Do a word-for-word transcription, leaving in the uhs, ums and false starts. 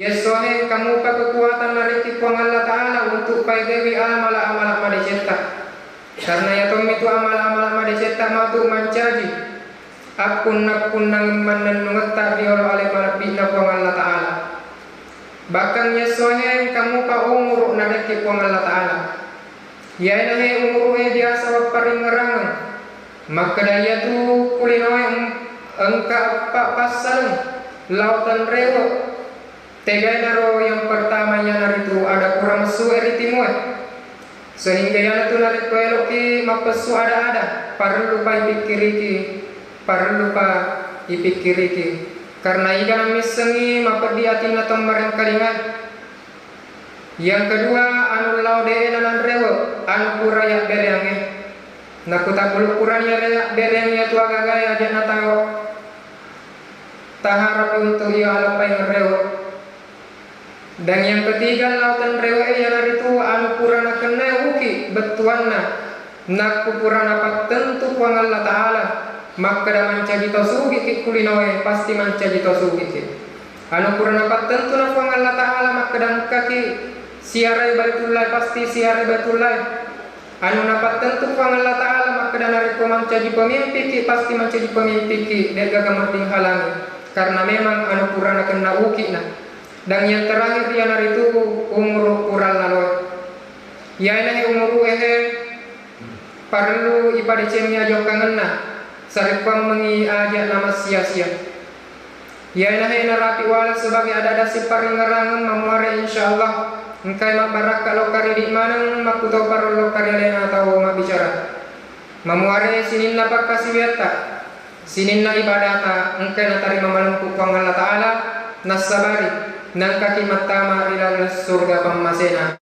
Yessohe engka mupa kekuatan narekki Puang Allah Ta'ala untuk paigaiwi amala-amala madecetta. Karena iyatommitu amala-amala madecetta matu mancaji appunnang-punnang mannennungetta riolo ale malebbi'na Puang Allah Ta'ala. Bahkan yessohe engka mupa umuru narekki Puang Allah Ta'ala. Iyaenahe umuru'e biasa wapparingngerangeng. Makkeda iyatu kulinoe em-, engka eppa passaleng lao tenrewe. Tegainaro yang pertama iyanaritu ada pura messu'e ri timue. Sehingga iyanatu narekko eloki mappessu ada-ada, parellupa ipikkiriki, parellupa ipikkiriki. Karena iga nammissengi mapeddi atinna tommarengkalingai. Yang kedua, anu lao de'e nananrewe, anu pura yabbereangnge. Nakutabbulu purani yabbereang iyatu agagae aja'na tau taharapi untuk iya alappai ngerewe. Dan yang ketiga, lao tenrewe iyanaritu anu pura nakennai uki bettuanna. Nakku pura napattentu Puang Allah Ta'ala makkeda mancaji tau sugiki kulinoe, pasti mancaji tau sugiki. Anu pura napattentu na Puang Allah Ta'ala makkeda engkaki siarai Baitullahi, pasti siarai Baitullahi. Anu napattentu Puang Allah Ta'ala makkeda narekko mancaji pemimpiki, pasti mancaji pemimpiki, de'gaga madding halangi. Karena memang anu pura nakenna uki'na. Dan yang terakhir iyanaritu umuru pura laloe. Iyaenahe umuru'e he parellu ipadecengi ajokkangenna, sarekkuammengi aja namassia-sia. Iyaenahe narapi wala sebagai ada-ada sipparingngerangeng mamuare, insyaallah engkai mabbarakka lokka ridi maneng makkutoparo lokka ri alena tau mabbicara. Mamuare sininna pakkasiwiatta, sininna ibadata engkai natarima malempu Puang Allah Ta'ala, nassabari nangkaki mattama ri laleng surga pammasena.